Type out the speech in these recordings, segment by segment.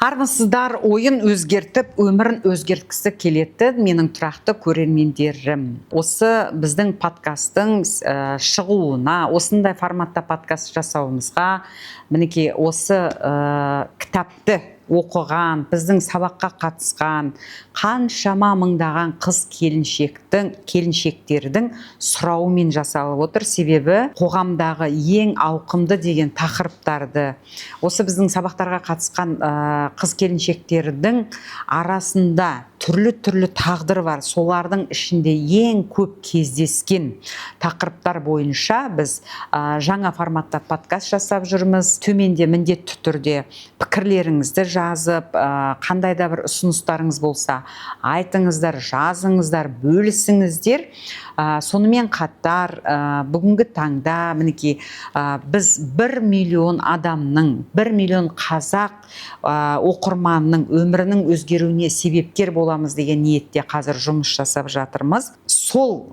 Армысыздар, ойын өзгертіп, өмірін өзгерткісі келетін менің тұрақты көрермендерім! Осы біздің подкасттың шығуына, осындай форматта подкаст жасауымызға, мінекей, осы кітапты оқыған, біздің сабаққа қатысқан қаншама мыңдаған қыз келіншектің, келіншектердің сұрауымен жасалып отыр. Себебі қоғамдағы ең ауқымды деген тақырыптарды осы біздің сабақтарға қатысқан қыз келіншектердің арасында түрлі түрлі тағдыр бар, солардың ішінде ең көп кездескен тақырыптар бойынша біз жаңа форматта подкаст жасап жүрміз. Төменде міндетті түрде пікірлеріңізді жазып, қандай да бір ұсыныстарыңыз болса, айтыңыздар, жазыңыздар, бөлісіңіздер. Сонымен қатар бүгінгі таңда, мінекей, біз 1 миллион адамның, 1 миллион қазақ оқырманның өмірінің өзгеруіне себепкер боламыз деген ниетте қазір жұмыс жасап жатырмыз. Сол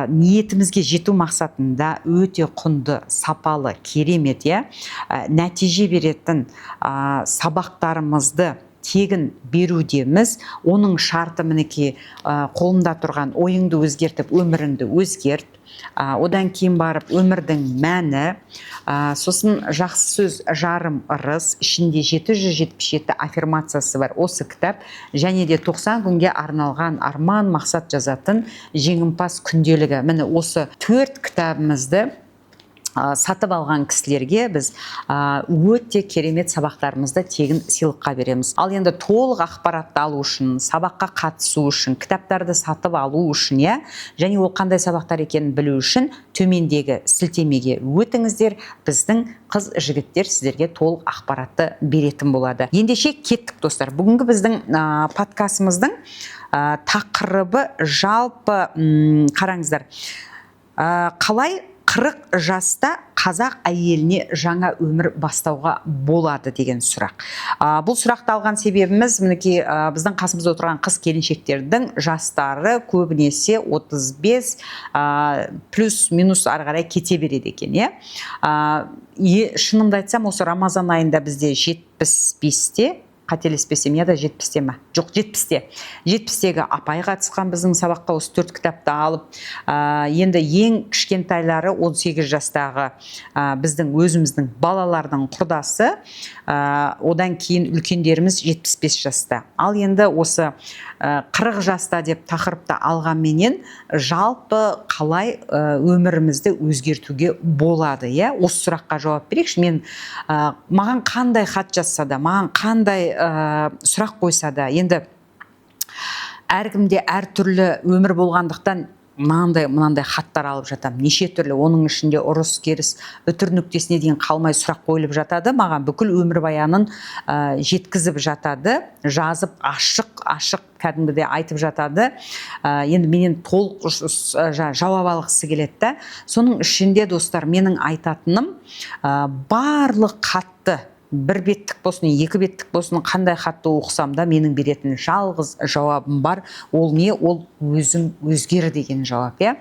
ниетімізге жету мақсатында өте құнды, сапалы, керемет, иә, нәтиже беретін сабақтарымызды тегін берудеміз. Оның шарты, мінекей, қолымда тұрған «Ойыңды өзгертіп, өміріңді өзгерт», одан кейін барып «Өмірдің мәні», сосын «Жақсы сөз – жарым ырыс», ішінде 777 аффирмациясы бар осы кітап және де 90 күнге арналған арман мақсат жазатын «Жеңімпаз күнделігі». Міне, осы төрт кітабымызды сатып алған кісілерге біз өте керемет сабақтарымызды тегін сыйлыққа береміз. Ал енді толық ақпаратты алу үшін, сабаққа қатысу үшін, кітаптарды сатып алу үшін, иә, және ол қандай сабақтар екенін білу үшін төмендегі сілтемеге өтіңіздер. Біздің қыз жігіттер сіздерге толық ақпаратты беретін болады. Ендеше, кеттік, достар. Бүгінгі біздің подкастымыздың тақырыбы жалпы, қараңыздар, қалай 40 жаста қазақ әйеліне жаңа өмір бастауға болады деген сұрақ. Бұл сұрақты алған себебіміз, мінекей, біздің қасымызда отырған қыз келіншектердің жастары көбінесе 35 плюс минус ары қарай кете береді екен, иә. Шынымды айтсам, осы Рамазан айында бізде 75-те, қателеспесем, я да 70-те ма, жоқ, 70-те, 70-тегі апай қатысқан біздің сабаққа, осы төрт кітапты алып. Енді ең кішкентайлары 18 жастағы, біздің өзіміздің балалардың құрдасы, одан кейін үлкендеріміз 75 жаста. Ал енді осы 40 жаста деп тақырыпты алғанменен, жалпы қалай өмірімізді өзгертуге болады, иә, осы сұраққа жауап берейікші. Мен маған қандай хат жазса да, маған қандай сұрақ қойса да, енді әркімде әртүрлі өмір болғандықтан, мынандай мынандай хаттар алып жатамын неше түрлі. Оның ішінде ұрыс керіс, үтір нүктесіне дейін қалмай сұрақ қойылып жатады маған, бүкіл өмірбаянын жеткізіп жатады, жазып, ашық ашық кәдімгідей айтып жатады. Енді менен толық жауап алғысы келеді да. Соның ішінде, достар, менің айтатыным, барлық хатты, бір беттік болсын, екі беттік болсын, қандай хатты оқысам да, менің беретін жалғыз жауабым бар. Ол не? Ол «Өзің өзгер» деген жауап, иә.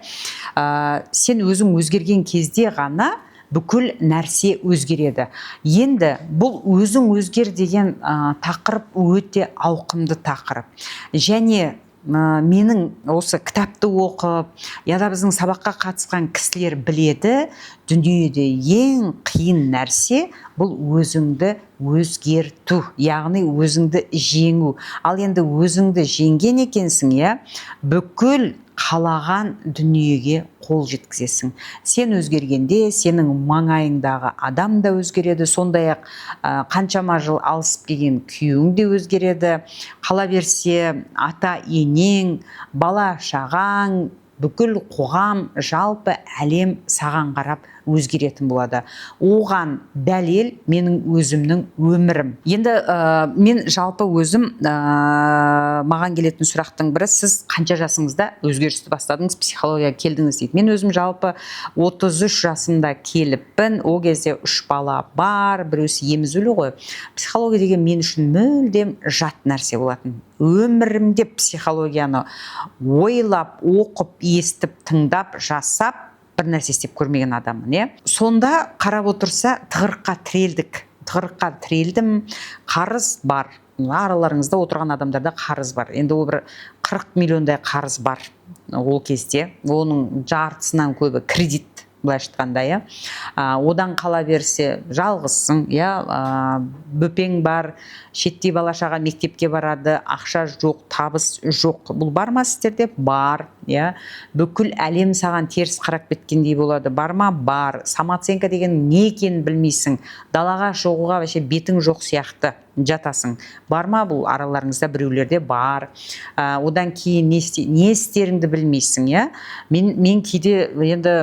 Сен өзің өзгерген кезде ғана бүкіл нәрсе өзгереді. Енді бұл «Өзің өзгер» деген тақырып өте ауқымды тақырып және менің осы кітапты оқып, я да біздің сабаққа қатысқан кісілер біледі: дүниеде ең қиын нәрсе – бұл өзіңді өзгерту, яғни өзіңді жеңу. Ал енді өзіңді жеңген екенсің, иә, бүкіл қалаған дүниеге қол жеткізесің. Сен өзгергенде, сенің маңайыңдағы адам да өзгереді, сондай ақ қаншама жыл алысып келген күйеуің де өзгереді, қала берсе, ата енең, бала шағаң, бүкіл қоғам, жалпы әлем саған қарап өзгеретін болады. Оған дәлел – менің өзімнің өмірім. Енді мен жалпы өзім, маған келетін сұрақтың бірі: «Сіз қанша жасыңызда өзгерісті бастадыңыз, психологияға келдіңіз?» – дейді. Мен өзім жалпы 33 жасымда келіппін. Ол кезде үш бала бар, біреусі емізулі ғой. Психология деген мен үшін мүлдем жат нәрсе болатын. Өмірімде психологияны ойлап, оқып, естіп, тыңдап, жасап, бір нәрсе істеп көрмеген адаммын, иә. Сонда қарап отырса, тығырыққа тірелдік, тығырыққа тірелдім. Қарыз бар. Араларыңызда отырған адамдарда қарыз бар. Енді ол бір 40 миллиондай қарыз бар ол кезде, оның жартысынан көбі кредит, былайша айтқанда, иә. Одан қала берсе, жалғызсың, иә, бөпең бар, шеттей бала шаға мектепке барады, ақша жоқ, табыс жоқ. Бұл бар ма сіздерде? Бар, иә. Бүкіл әлем саған теріс қарап кеткендей болады. Бар ма? Бар. Самооценка деген не екенін білмейсің, далаға шығуға вообще бетің жоқ сияқты жатасың. Бар ма бұл араларыңызда? Біреулерде бар. Одан кейін не істеріңді білмейсің, иә. Мен кейде енді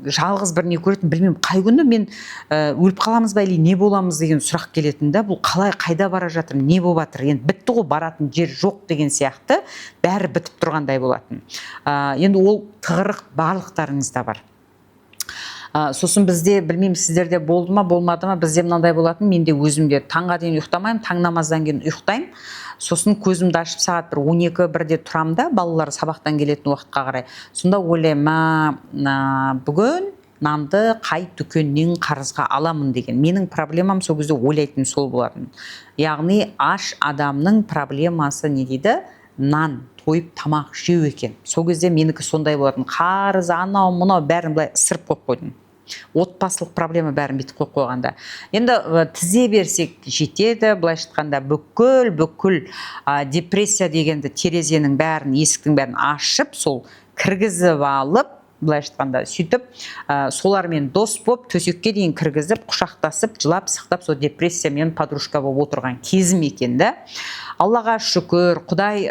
жалғыз бір не көретін, білмеймін, қай күні мен өліп қаламыз ба или не боламыз деген сұрақ келетін да. Бұл қалай, қайда бара жатырмын, не болып жатыр, енді бітті ғой, баратын жер жоқ деген сияқты, бәрі бітіп тұрғандай болатын. Енді ол тығырық барлықтарыңызда бар. Сосын бізде, білмеймін, сіздерде болды ма, болмады ма, бізде мынандай болатын: мен де өзім де таңға дейін ұйықтамаймын, таң намаздан кейін ұйықтаймын. Сосын көзімді ашып, сағат бір 12-1-де тұрамын да, балалар сабақтан келетін уақытқа қарай. Сонда ойлаймын: мә, бүгін нанды қай дүкеннен қарызға аламын деген менің проблемам сол кезде ойлайтын сол болатын. Яғни аш адамның проблемасы не дейді? Нан, тойып тамақ жеу екен. Сол кезде менікі сондай болатын. Қарыз, анау мынау бәрін былай ысырып қойып қойдым, отбасылық проблема бәрін бүйтіп қойып қойғанда, енді тізе берсек жетеді. Былайша айтқанда, бүкіл депрессия дегенді терезенің бәрін, есіктің бәрін ашып, сол кіргізіп алып, былайша айтқанда, сөйтіп солармен дос болып, төсекке дейін кіргізіп, құшақтасып, жылап сықтап, сол депрессиямен подружка болып отырған кезім екен да. Аллаға шүкір, Құдай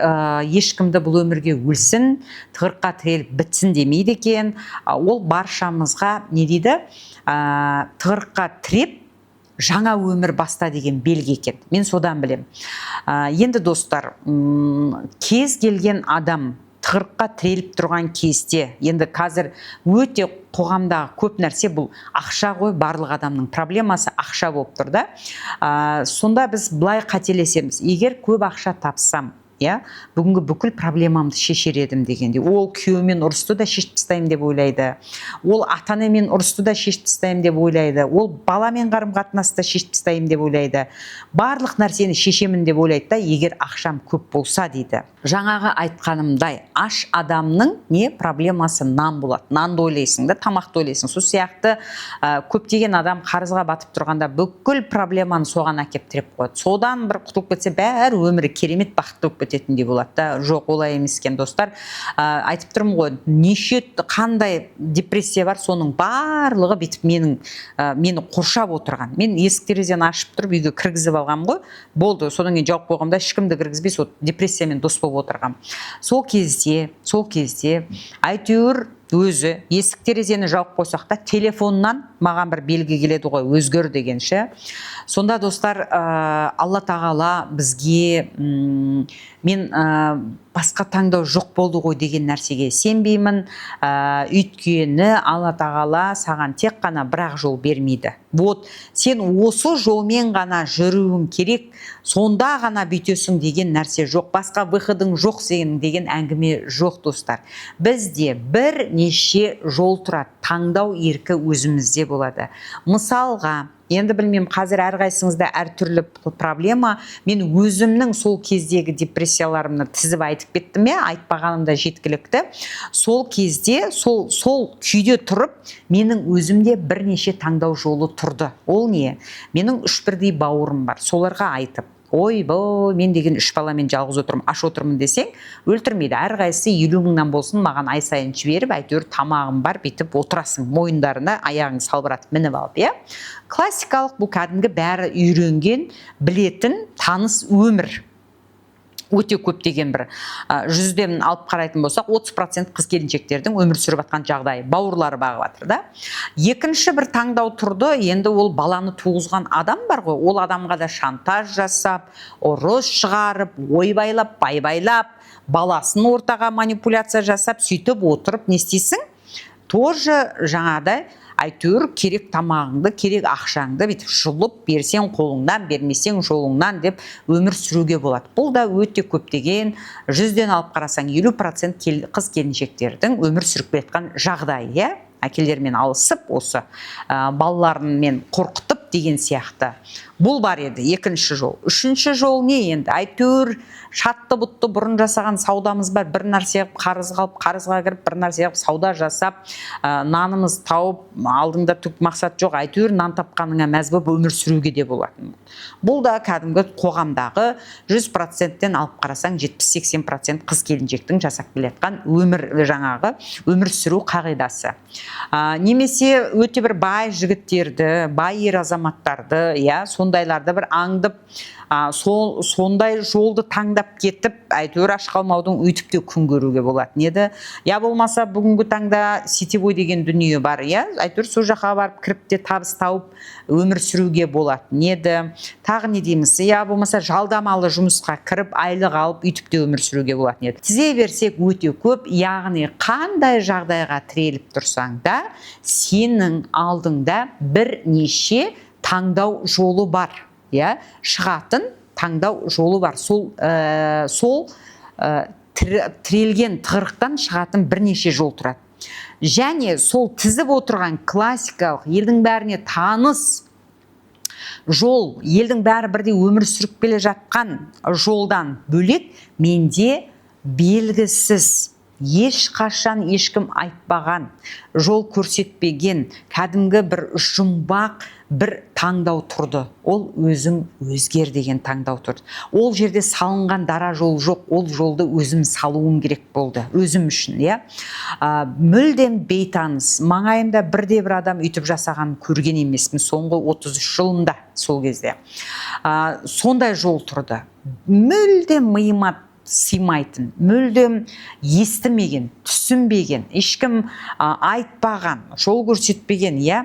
ешкімді бұл өмірге өлсін, тығырыққа тіреліп бітсін демейді екен. Ол баршамызға не дейді, тығырыққа тіреп, жаңа өмір баста деген белгі екен. Мен содан білем. Енді, достар, кез келген адам тығырыққа тіреліп тұрған кезде, енді қазір өте қоғамдағы көп нәрсе бұл ақша ғой, барлық адамның проблемасы ақша болып тұр да. Сонда біз былай қателесеміз: егер көп ақша тапсам, иә, бүгінгі бүкіл проблемамды шешер едім дегенде, ол күйеуімен ұрысты да шешіп тастаймын деп ойлайды, ол ата анамен ұрысты да шешіп тастаймын деп ойлайды, ол баламен қарым қатынасты шешіп тастаймын деп ойлайды, барлық нәрсені шешемін деп ойлайды да, егер ақшам көп болса дейді. Жаңағы айтқанымдай, аш адамның не проблемасы? Нан болады. Нанды ойлайсың да, тамақты ойлайсың. Сол сияқты көптеген адам қарызға батып тұрғанда бүкіл проблеманы соған әкеп тіреп қояды. Содан бір құтылып кетсе, бәрі өмірі керемет, бақытты болып кететіндей болады да. Жоқ, олай емес екен, достар. Айтып тұрмын ғой, неше қандай депрессия бар, соның барлығы бүйтіп мені қоршап отырған. Мен есік терезені ашып тұрып, үйге кіргізіп алғанмын ғой, болды. Содан кейін жауып қойғанмын да, ешкімді кіргізбей, сол депрессиямен дос болып отырғанмын. Сол кезде әйтеуір өзі есік терезені жауып қойсақ та, телефоннан маған бір белгі келеді ғой, өзгер деген ше. Сонда, достар, Алла тағала бізге мен басқа таңдау жоқ болды ғой деген нәрсеге сенбеймін. Өйткені Алла тағала саған тек қана бір ақ жол бермейді. Вот сен осы жолмен ғана жүруің керек, сонда ғана бүйтесің деген нәрсе жоқ, басқа выходың жоқ сенің деген әңгіме жоқ, достар. Бізде бірнеше жол тұрады, таңдау еркі өзімізде болады. Мысалға, енді білмеймін, қазір әрқайсыңызда әртүрлі проблема. Мен өзімнің сол кездегі депрессияларымды тізіп айтып кеттім, иә, айтпағаным да жеткілікті. Сол кезде сол күйде тұрып, менің өзімде бірнеше таңдау жолы тұрды. Ол не? Менің үш бірдей бауырым бар. Соларға айтып: «Ойбой, мен деген үш баламен жалғыз отырмын, аш отырмын», – десең, өлтірмейді. Әрқайсысы 50 мыңнан болсын маған ай сайын жіберіп, әйтеуір тамағым бар, бүйтіп отырасың мойындарына, аяғың салбыратып мініп алып, иә. Классикалық, бұл кәдімгі бәрі үйренген, білетін, таныс өмір. Өте көптеген бір жүзден алып қарайтын болсақ, 30% қыз келіншектердің өмір сүріп жатқан жағдайы, бауырлары бағып жатыр да. Екінші бір таңдау тұрды. Енді ол баланы туғызған адам бар ғой, ол адамға да шантаж жасап, ұрыс шығарып, ойбайлап байбайлап, баласын ортаға манипуляция жасап, сөйтіп отырып не істейсің? Тоже жаңағыдай әйтеуір керек тамағыңды, керек ақшаңды бүйтіп жұлып берсең қолыңнан, бермесең жолыңнан деп өмір сүруге болады. Бұл да өте көптеген, жүзден алып қарасаң, 50% қыз келіншектердің өмір сүріп келе жатқан жағдайы, иә, әкелерімен алысып, осы балаларымен қорқытып деген сияқты. Бұл бар еді екінші жол. Үшінші жол не енді? Әйтеуір шатты бұтты бұрын жасаған саудамыз бар, бір нәрсе қылып қарызға алып, қарызға кіріп, бір нәрсе қылып сауда жасап, нанымыз тауып, алдыңда түк мақсат жоқ, әйтеуір нан тапқаныңа мәз болып өмір сүруге де болатын. Бұл да кәдімгі қоғамдағы 100%-тен алып қарасаң, 70-80% қыз келіншектің жасап келе жатқан өмір, жаңағы өмір сүру қағидасы. Немесе өте бір бай жігіттерді, бай ер азаматтарды, иә, сондайларды бір аңдып, сол сондай жолды таңдап кетіп, әйтеуір аш қалмаудың, өйтіп те күн көруге болатын еді. Я болмаса бүгінгі таңда сетевой деген дүние бар, иә, әйтеуір сол жаққа барып кіріп те табыс тауып өмір сүруге болатын еді. Тағы не дейміз? Я болмаса жалдамалы жұмысқа кіріп, айлық алып, өйтіп те өмір сүруге болатын еді. Тізе берсек, өте көп. Яғни қандай жағдайға тіреліп тұрсаң да, сенің алдыңда бірнеше таңдау жолы бар, иә, шығатын таңдау жолы бар. Сол тірелген тығырықтан шығатын бірнеше жол тұрады. Және сол тізіп отырған классикалық, елдің бәріне таныс жол, елдің бәрі бірдей өмір сүріп келе жатқан жолдан бөлек, менде белгісіз, ешқашан ешкім айтпаған, жол көрсетпеген кәдімгі бір жұмбақ бір таңдау тұрды. Ол «өзің өзгер» деген таңдау тұрды. Ол жерде салынған дара жол жоқ, ол жолды өзім салуым керек болды өзім үшін, иә. Мүлдем бейтаныс, маңайымда бірде бір адам өйтіп жасағанын көрген емеспін соңғы 33 жылында. Сол кезде сондай жол тұрды, мүлдем миыма сыймайтын, мүлдем естімеген, түсінбеген, ешкім айтпаған, жол көрсетпеген, иә.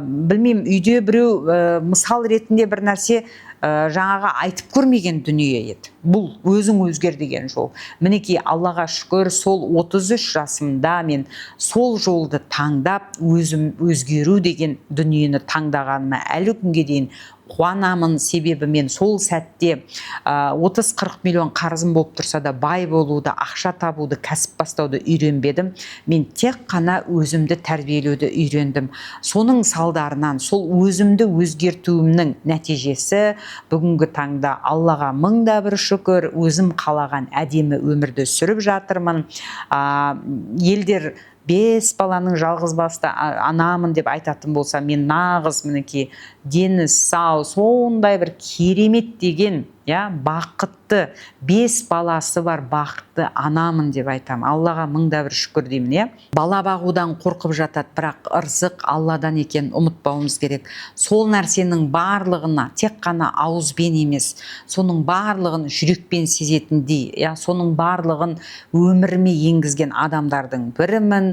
Білмеймін, үйде біреу мысал ретінде бір нәрсе жаңағы айтып көрмеген дүние еді бұл «өзің өзгер» деген жол. Мінекей, Аллаға шүкір, сол 33 жасымда мен сол жолды таңдап, өзім өзгеру деген дүниені таңдағаныма әлі күнге дейін қуанамын. Себебі мен сол сәтте 30-40 миллион қарызым болып тұрса да, бай болуды, ақша табуды, кәсіп бастауды үйренбедім. Мен тек қана өзімді тәрбиелеуді үйрендім. Соның салдарынан, сол өзімді өзгертуімнің нәтижесі, бүгінгі таңда Аллаға мың да бір шүкір, өзім қалаған әдемі өмірді сүріп жатырмын. Елдер бес баланың жалғыз басты анамын деп айтатын болса, мен нағыз, мінекей, дені сау, сондай бір керемет деген, иә, бақытты, бес баласы бар бақытты анамын деп айтамын. Аллаға мың да бір шүкір деймін, иә. Бала бағудан қорқып жатады, бірақ ырзық Алладан екенін ұмытпауымыз керек. Сол нәрсенің барлығына тек қана ауызбен емес, соның барлығын жүрекпен сезетіндей, иә, соның барлығын өміріме енгізген адамдардың бірімін.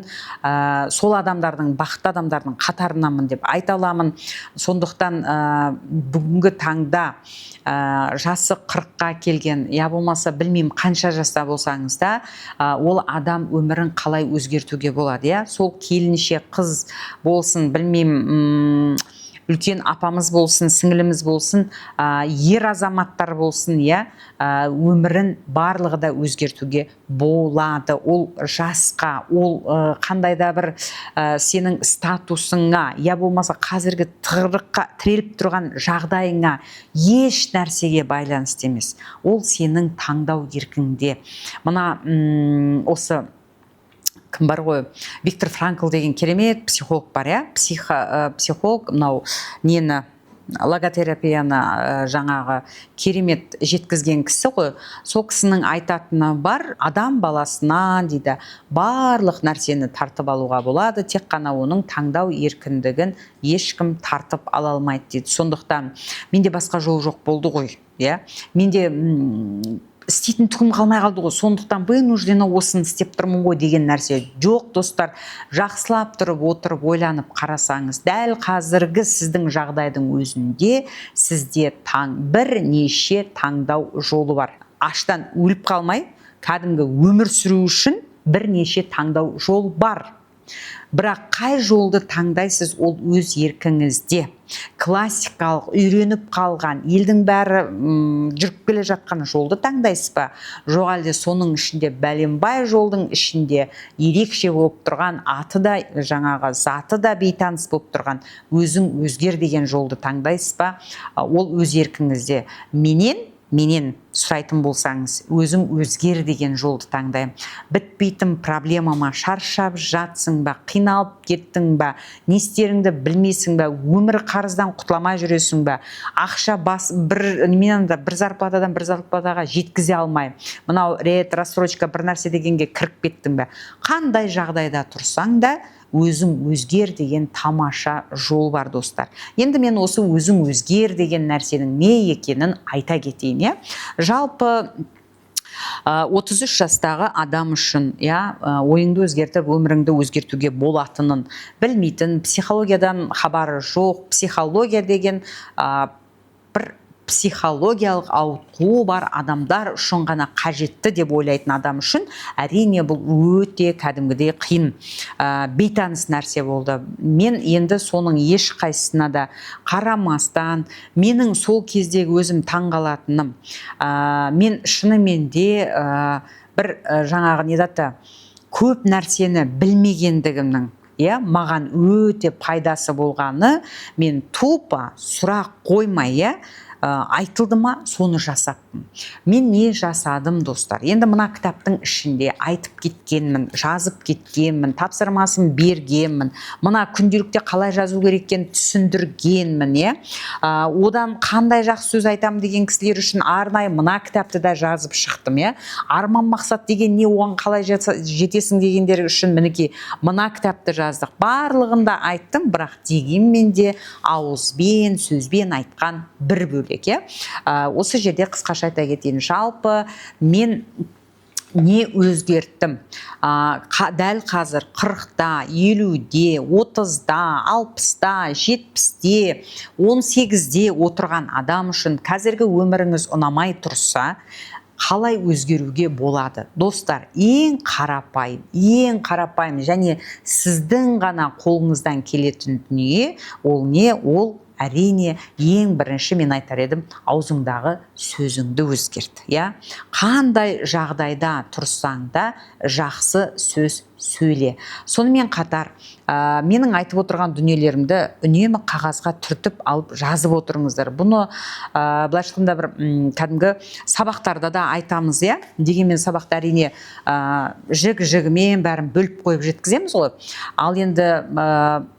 Сол адамдардың, бақытты адамдардың қатарынанмын деп айта аламын. Сондықтан бүгінгі таңда жасы 40-қа келген, я болмаса білмеймін, қанша жаста болсаңыз да, ол адам өмірін қалай өзгертуге болады, иә, сол келіншек қыз болсын, білмеймін, үлкен апамыз болсын, сіңіліміз болсын, ер азаматтар болсын, иә, өмірін барлығы да өзгертуге болады. Ол жасқа, ол қандай да бір сенің статусыңа, я болмаса қазіргі тығырыққа тіреліп тұрған жағдайыңа, еш нәрсеге байланысты емес. Ол сенің таңдау еркіңде. Мына осы кім бар ғой, Виктор Франкл деген керемет психолог бар, иә, психолог, мынау нені, логотерапияны жаңағы керемет жеткізген кісі ғой. Сол кісінің айтатыны бар: «Адам баласына, – дейді, – барлық нәрсені тартып алуға болады, тек қана оның таңдау еркіндігін ешкім тартып ала алмайды», – дейді. Сондықтан менде басқа жол жоқ болды ғой, иә, менде істейтін түгім қалмай қалды ғой, сондықтан вынужденно осыны істеп тұрмын ғой деген нәрсе жоқ, достар. Жақсылап тұрып отырып ойланып қарасаңыз, дәл қазіргі сіздің жағдайдың өзінде сізде бірнеше таңдау жолы бар. Аштан өліп қалмай, кәдімгі өмір сүру үшін бірнеше таңдау жол бар. Бірақ қай жолды таңдайсыз, ол өз еркіңізде. Классикалық, үйреніп қалған, елдің бәрі жүріп келе жатқан жолды таңдайсыз ба, жоқ әлде соның ішінде, бәленбай жолдың ішінде ерекше болып тұрған, аты да, жаңағы заты да бейтаныс болып тұрған «Өзің өзгер» деген жолды таңдайсыз ба? Ол өз еркіңізде. Менен сұрайтын болсаңыз, «Өзің өзгер» деген жолды таңдаймын. Бітпейтін проблема ма, шаршап жатсың ба, қиналып кеттің ба, не істеріңді білмейсің ба, өмір қарыздан құтыламай жүресің ба, ақша бас бір немен да бір зарплатадан бір зарплатаға жеткізе алмай, мынау рет рассрочка бір нәрсе дегенге кіріп кеттің бе, қандай жағдайда тұрсаң да, «Өзің өзгер» деген тамаша жол бар, достар. Енді мен осы «Өзің өзгер» деген нәрсенің не екенін айта кетейін, иә. Жалпы 33 жастағы адам үшін, иә, ойыңды өзгертіп, өміріңді өзгертуге болатынын білмейтін, психологиядан хабары жоқ, психология деген бір психологиялық ауытқуы бар адамдар үшін ғана қажетті деп ойлайтын адам үшін, әрине, бұл өте кәдімгідей қиын, бейтаныс нәрсе болды. Мен енді соның ешқайсысына да қарамастан, менің сол кездегі өзім таңғалатыным, мен шынымен де бір жаңағы не заты, көп нәрсені білмегендігімнің, иә, маған өте пайдасы болғаны, мен тупо сұрақ қоймай, иә, айтылды ма, соны жасаппын. Мен не жасадым, достар? Енді мына кітаптың ішінде айтып кеткенмін, жазып кеткенмін, тапсырмасын бергенмін, мына күнделікте қалай жазу керек екенін түсіндіргенмін, иә. Одан қандай жақсы сөз айтамын деген кісілер үшін арнайы мына кітапты да жазып шықтым, иә. Арман мақсат деген не, оған қалай жетесің дегендер үшін, мінекей, мына кітапты жаздық. Барлығын да айттым, бірақ дегенмен де ауызбен, сөзбен айтқан бір бөлек, иә. Осы жерде қысқаша айта кетейін, жалпы мен не өзгерттім? Дәл қазір 40-та, 50-де, 30-да, 60-та, 70-те, 18-де отырған адам үшін қазіргі өміріңіз ұнамай тұрса, қалай өзгеруге болады? Достар, ең қарапайым, ең қарапайым және сіздің ғана қолыңыздан келетін дүние ол не? Ол, әрине, ең бірінші мен айтар едім, аузыңдағы сөзіңді өзгерт, иә. Қандай жағдайда тұрсаң да, жақсы сөз сөйле. Сонымен қатар менің айтып отырған дүниелерімді үнемі қағазға түртіп алып, жазып отырыңыздар. Бұны былайша айтқанда, бір кәдімгі сабақтарда да айтамыз, иә. Дегенмен сабақта, әрине, жік жігімен бәрін бөліп қойып жеткіземіз ғой. Ал енді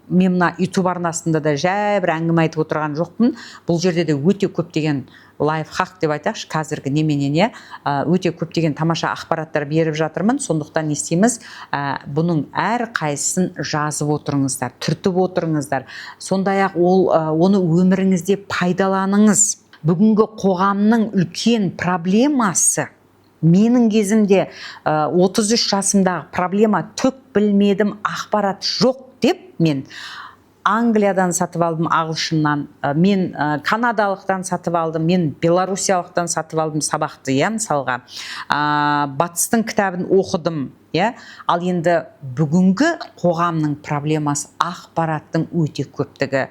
мен мына Ютуб арнасында да жай бір әңгіме айтып отырған жоқпын. Бұл жерде де өте көптеген лайфхак деп айтайықшы, қазіргі неменен, иә, өте көптеген тамаша ақпараттар беріп жатырмын. Сондықтан не істейміз? Бұның әрқайсысын жазып отырыңыздар, түртіп отырыңыздар. Сондай ақ ол оны өміріңізде пайдаланыңыз. Бүгінгі қоғамның үлкен проблемасы, менің кезімде, 33 жасымдағы проблема: түк білмедім, ақпарат жоқ деп. Мен Англиядан сатып алдым, ағылшыннан, мен канадалықтан сатып алдым, мен белоруссиялықтан сатып алдым сабақты, иә. Мысалға, батыстың кітабын оқыдым, иә. Ал енді бүгінгі қоғамның проблемасы — ақпараттың өте көптігі.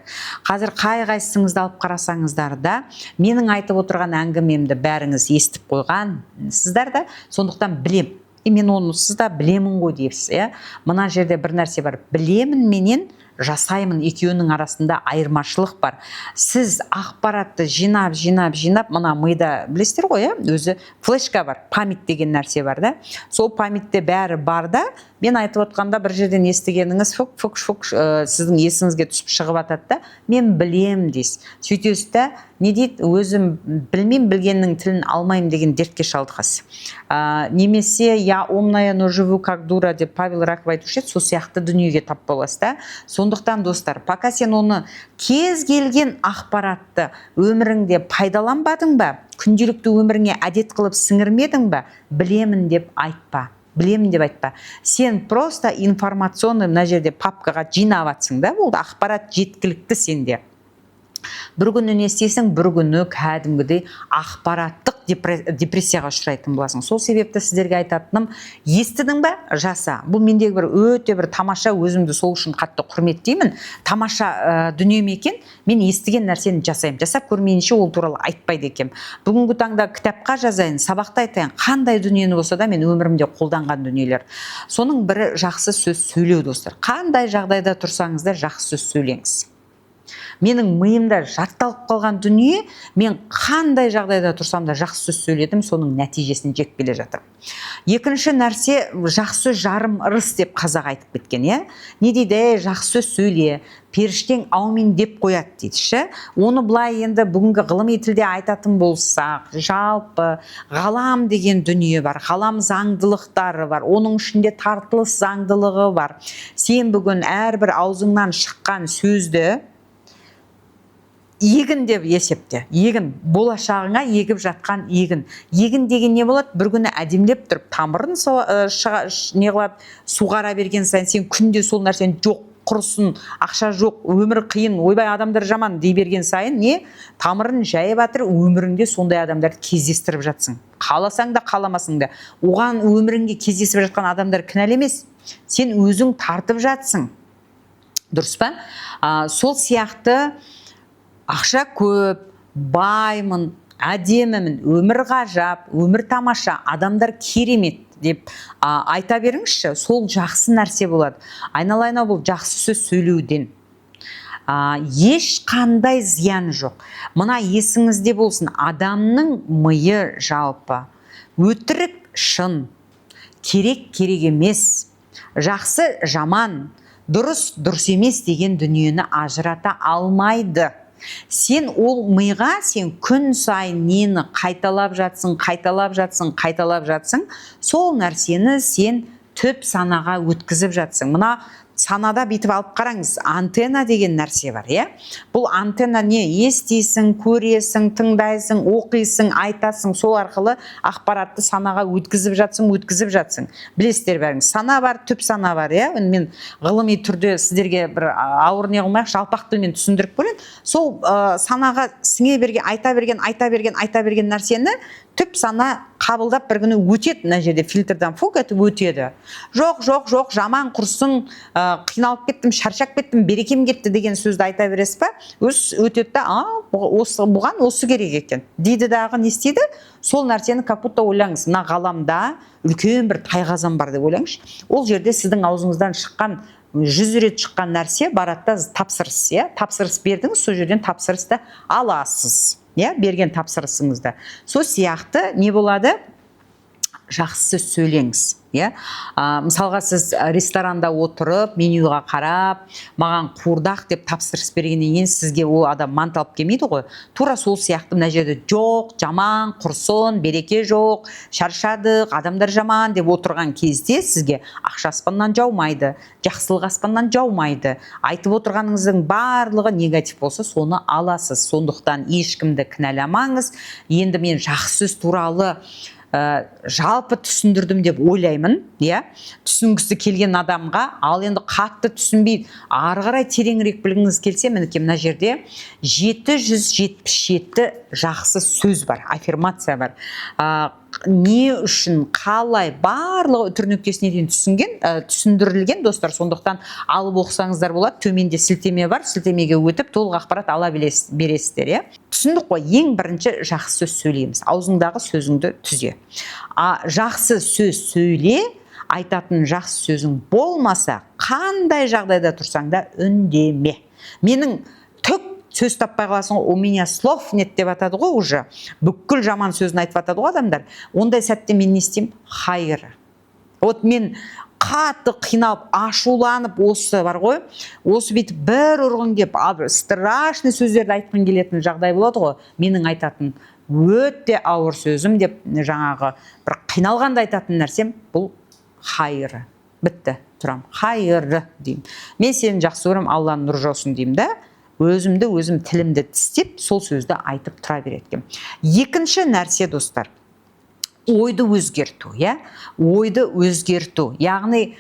Қазір қай қайсыңызды алып қарасаңыздар да, менің айтып отырған әңгімемді бәріңіз естіп қойғансыздар да, сондықтан білем и мен онысыз да білемін ғой дейсіз, иә. Мына жерде бір нәрсе бар: білемін менен жасаймын, екеуінің арасында айырмашылық бар. Сіз ақпаратты жинап, жинап, жинап, мына мида, білесіздер ғой, иә, өзі флешка бар, память деген нәрсе бар да. Сол памятьте бәрі бар да. Мен айтып отқанда бір жерден естігеніңіз фук, фук, фук, сіздің есіңізге түсіп шығып жатады да, мен білем дейсіз. Сөйтесіз да, не дейді, өзім білмеймін, білгеннің тілін алмаймын деген дертке шалдығасыз. Немесе «Я умная, но живу как дура» деп Павел Раков айтушы еді, сол сияқты дүниеге тап боласыз да. Сондықтан, достар, пока сен оны, кез келген ақпаратты өміріңде пайдаланбадың ба, күнделікті өміріңе әдет қылып сіңірмедің ба, білемін деп айтпа, білемін деп айтпа. Сен просто информационный мына жерде папкаға жинап жатсың да, болды, ақпарат жеткілікті сенде. Бір күні не істейсің? Бір күні кәдімгідей ақпараттық депрессияға ұшырайтын боласың. Сол себепті сіздерге айтатыным: естідің ба, жаса. Бұл мендегі бір өте бір тамаша, өзімді сол үшін қатты құрметтеймін, тамаша дүнием екен. Мен естіген нәрсені жасаймын, жасап көрмейінше ол туралы айтпайды екенмін. Бүгінгі таңда кітапқа жазайын, сабақта айтайын, қандай дүниені болса да, мен өмірімде қолданған дүниелер. Соның бірі – жақсы сөз сөйлеу. Достар, қандай жағдайда тұрсаңыз да, жақсы сөз сөйлеңіз. Менің миымда жатталып қалған дүние: мен қандай жағдайда тұрсам да, жақсы сөз сөйледім, соның нәтижесін жеп келе жатырмын. Екінші нәрсе: жақсы сөз – жарым ырыс деп қазақ айтып кеткен, иә. Не дейді? Ей, жақсы сөз сөйле, періштең аумин деп қояды дейді ше. Оны былай енді бүгінгі ғылыми тілде айтатын болсақ, жалпы ғалам деген дүние бар, ғалам заңдылықтары бар, оның ішінде тартылыс заңдылығы бар. Сен бүгін әрбір аузыңнан шыққан сөзді егін деп есепте, егін, болашағыңа егіп жатқан егін. Егін деген не болады? Бір күні әдемілеп тұрып тамырын не қылады, суғара берген сайын, сен күнде сол нәрсені «жоқ, құрысын, ақша жоқ, өмір қиын, ойбай, адамдар жаман» дей берген сайын, не, тамырын жайып жатыр. Өміріңде сондай адамдарды кездестіріп жатсың, қаласаң да, қаламасаң да. Оған өміріңде кездесіп жатқан адамдар кінәлі емес, сен өзің тартып жатсың, дұрыс па? Сол сияқты ақша көп, баймын, әдемімін, өмір ғажап, өмір тамаша, адамдар керемет деп айта беріңізші, сол жақсы нәрсе болады. Айналайын ау, бұл жақсы сөз сөйлеуден ешқандай зиян жоқ. Мына есіңізде болсын: адамның миы жалпы өтірік, шын, керек, керек емес, жақсы, жаман, дұрыс, дұрыс емес деген дүниені ажырата алмайды. Сен ол миға, сен күн сайын нені қайталап жатсың, қайталап жатсың, қайталап жатсың, сол нәрсені сен түп санаға өткізіп жатсың. Мына санада бүйтіп алып қараңыз, антенна деген нәрсе бар, иә. Бұл антенна не? Естисің, көресің, тыңдайсың, оқисың, айтасың, сол арқылы ақпаратты санаға өткізіп жатсың, өткізіп жатсың. Білесіздер бәріңіз, сана бар, түп сана бар, иә. Енді мен ғылыми түрде сіздерге бір ауыр не қылмай ақ, жалпақ тілмен түсіндіріп көрейін. Сол санаға сіңе берген, айта берген, айта берген, айта берген нәрсені түп сана қабылдап, бір күні өтеді мына жерде, фильтрдан фук етіп өтеді. «Жоқ, жоқ, жоқ, жаман, құрсын, қиналып кеттім, шаршап кеттім, берекем кетті» деген сөзді айта бересіз ба, өз өтеді да, а осы, бұған осы керек екен дейді дағы, не істейді сол нәрсені? Как будто ойлаңыз, мына ғаламда үлкен бір тайқазан бар деп ойлаңызшы. Ол жерде сіздің аузыңыздан шыққан, 100 рет шыққан нәрсе барады да, тапсырыс, иә, тапсырыс бердіңіз, сол жерден тапсырысты аласыз, иә, берген тапсырысыңызды. Сол сияқты не болады? Жақсы сөз сөйлеңіз, иә. Мысалға, сіз ресторанда отырып, менюға қарап, «маған қуырдақ» деп тапсырыс бергеннен кейін, сізге ол адам манты алып келмейді ғой. Тура сол сияқты мына жерде «жоқ, жаман, құрсын, береке жоқ, шаршадық, адамдар жаман» деп отырған кезде, сізге ақша аспаннан жаумайды, жақсылық аспаннан жаумайды. Айтып отырғаныңыздың барлығы негатив болса, соны аласыз. Сондықтан ешкімді кінәламаңыз. Енді мен жақсы сөз туралы жалпы түсіндірдім деп ойлаймын, иә, түсінгісі келген адамға. Ал енді қатты түсінбей, ары қарай тереңірек білгіңіз келсе, мінекей, мына жерде 777 жақсы сөз бар, аффирмация бар. Не үшін, қалай, барлығы үтір нүктесіне дейін түсінген, түсіндірілген, достар. Сондықтан алып оқысаңыздар болады. Төменде сілтеме бар, сілтемеге өтіп, толық ақпарат ала бересіздер, иә. Түсіндік қой? Ең бірінші жақсы сөз сөйлейміз, аузыңдағы сөзіңді түзе. А жақсы сөз сөйле, айтатын жақсы сөзің болмаса, қандай жағдайда тұрсаң да, үндеме. Менің түк сөз таппай қаласың ғой, «у меня слов нет» деп атады ғой, уже бүкіл жаман сөзін айтып жатады ғой адамдар. Ондай сәтте мен не істеймін? Хайыр. Вот мен қатты қиналып, ашуланып, осы бар ғой, осы бүйтіп бір ұрғың келіп, бір страшный сөздерді айтқың келетін жағдай болады ғой. Менің айтатын өте ауыр сөзім деп, жаңағы бір қиналғанда айтатын нәрсем бұл «хайыры». Бітті, тұрам, «хайыры» деймін. «Мен сені жақсы көремін, Алланың нұры жаусын» деймін да, өзімді өзім, тілімді тістеп, сол сөзді айтып тұра береді екенмін. Екінші нәрсе, достар, ойды өзгерту, иә, ойды өзгерту, яғни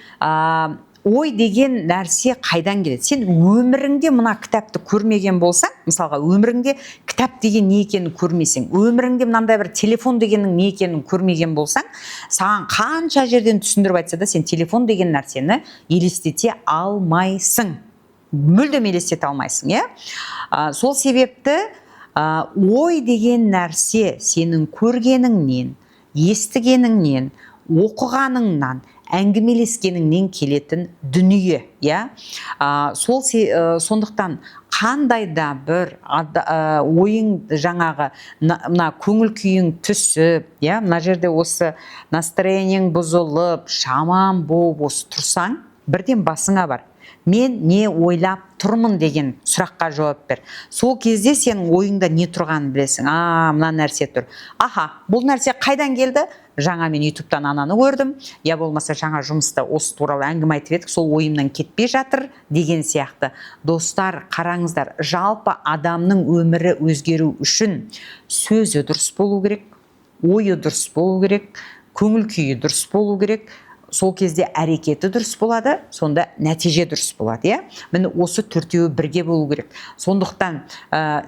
Ой деген нәрсе қайдан келеді? Сен өміріңде мына кітапты көрмеген болсаң, мысалға, өміріңде кітап деген не екенін көрмесең, өміріңде мынандай бір телефон дегеннің не екенін көрмеген болсаң, саған қанша жерден түсіндіріп айтса да, сен телефон деген нәрсені елестете алмайсың, мүлдем елестете алмайсың, иә. Сол себепті ой деген нәрсе сенің көргеніңнен, естігеніңнен, оқығаныңнан, әңгімелескеніңнен келетін дүние, иә. Сондықтан қандай да бір ойың, жаңағы мына көңіл күйің түсіп, иә, мына жерде осы настроениең бұзылып, жаман болып осы тұрсаң, бірден басыңа бар, «Мен не ойлап тұрмын?» деген сұраққа жауап бер. Сол кезде сенің ойыңда не тұрғанын білесің. А, мына нәрсе тұр, аха, бұл нәрсе қайдан келді? Жаңа мен Ютубтан ананы көрдім, я болмаса жаңа жұмыста осы туралы әңгіме айтып едік, сол ойымнан кетпей жатыр деген сияқты. Достар, қараңыздар, жалпы адамның өмірі өзгеру үшін сөзі дұрыс болу керек, ойы дұрыс болу керек, көңіл күйі дұрыс болу керек. Сол кезде әрекеті дұрыс болады, сонда нәтиже дұрыс болады, иә. Міне, осы төртеуі бірге болу керек. Сондықтан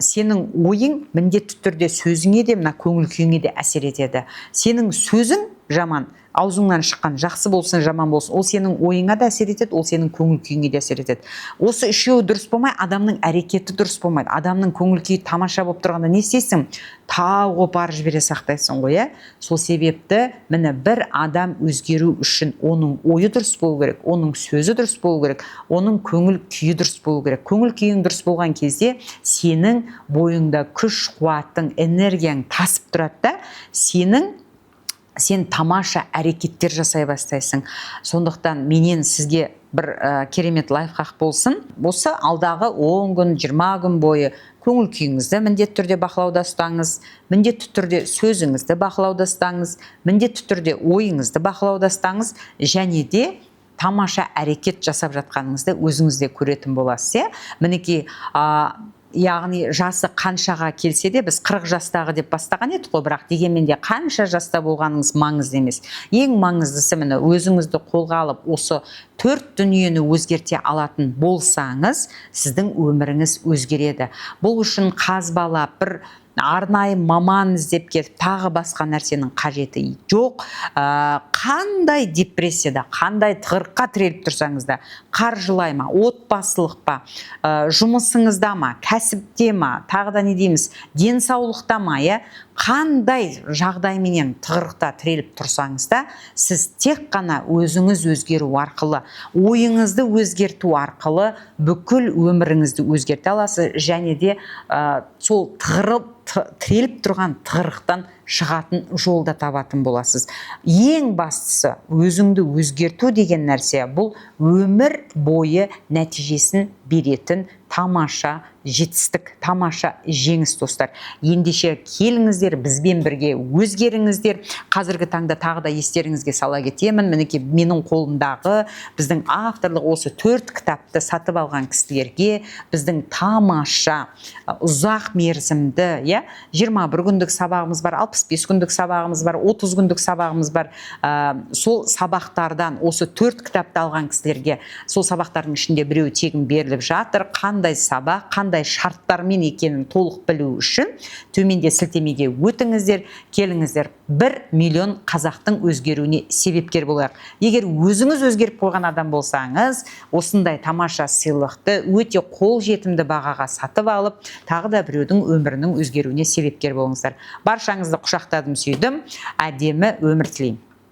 сенің ойың міндетті түрде сөзіңе де, мына көңіл күйіңе де әсер етеді. Сенің сөзің жаман, аузыңнан шыққан жақсы болсын, жаман болсын, ол сенің ойыңа да әсер етеді, ол сенің көңіл күйіңе де әсер етеді. Осы үшеуі дұрыс болмай, адамның әрекеті дұрыс болмайды. Адамның көңіл күйі тамаша болып тұрғанда не істейсің? Тау қопарып жібере сақтайсың ғой, иә. Сол себепті, міне, бір адам өзгеру үшін оның ойы дұрыс болу керек, оның сөзі дұрыс болу керек, оның көңіл күйі дұрыс болу керек. Көңіл күйің дұрыс болған кезде сенің бойыңда күш қуатың, энергияң тасып тұрады да, сен тамаша әрекеттер жасай бастайсың. Сондықтан менен сізге бір керемет лайфхак болсын. Осы алдағы 10 күн, 20 күн бойы көңіл күйіңізді міндетті түрде бақылауда ұстаңыз, міндетті түрде сөзіңізді бақылауда ұстаңыз, міндетті түрде ойыңызды бақылауда ұстаңыз және де тамаша әрекет жасап жатқаныңызды өзіңіз де көретін боласыз, иә. Мінекей, яғни жасы қаншаға келсе де, біз 40 жастағы деп бастаған едік қой, бірақ дегенмен де қанша жаста болғаныңыз маңызды емес. Ең маңыздысы, міне, өзіңізді қолға алып, осы төрт дүниені өзгерте алатын болсаңыз, сіздің өміріңіз өзгереді. Бұл үшін қазбалап, бір арнайы маман іздеп кетіп, тағы басқа нәрсенің қажеті жоқ. Қандай депрессияда, қандай тығырыққа тіреліп тұрсаңыз да, қаржылай ма, отбасылық па, жұмысыңызда ма, кәсіпте ма, тағы да не дейміз, денсаулықта ма, иә, қандай жағдайменен тығырықта тіреліп тұрсаңыз да, сіз тек қана өзіңіз өзгеру арқылы, ойыңызды өзгерту арқылы бүкіл өміріңізді өзгерте аласыз және де сол тіреліп тұрған тығырықтан шығатын жол да табатын боласыз. Ең бастысы, өзіңді өзгерту деген нәрсе бұл өмір бойы нәтижесін беретін тамаша жетістік, тамаша жеңіс. Достар, ендеше келіңіздер, бізбен бірге өзгеріңіздер. Қазіргі таңда тағы да естеріңізге сала кетемін, мінекей, менің қолымдағы біздің авторлық осы төрт кітапты сатып алған кісілерге біздің тамаша ұзақ мерзімді, иә, 21 күндік сабағымыз бар, 65 күндік сабағымыз бар, 30 күндік сабағымыз бар. Сол сабақтардан осы төрт кітапты алған кісілерге сол сабақтардың ішінде біреуі тегін беріліп жатыр. Қандай сабақ, қандай шарттармен екенін толық білу үшін төменде сілтемеге өтіңіздер. Келіңіздер, 1 миллион қазақтың өзгеруіне себепкер болайық. Егер өзіңіз өзгеріп қойған адам болсаңыз, осындай тамаша сыйлықты өте қолжетімді бағаға сатып алып, тағы да біреудің өмірінің өзгеруіне себепкер болыңыздар. Баршаңызды құшақтадым, сүйдім, әдемі өмір тілеймін.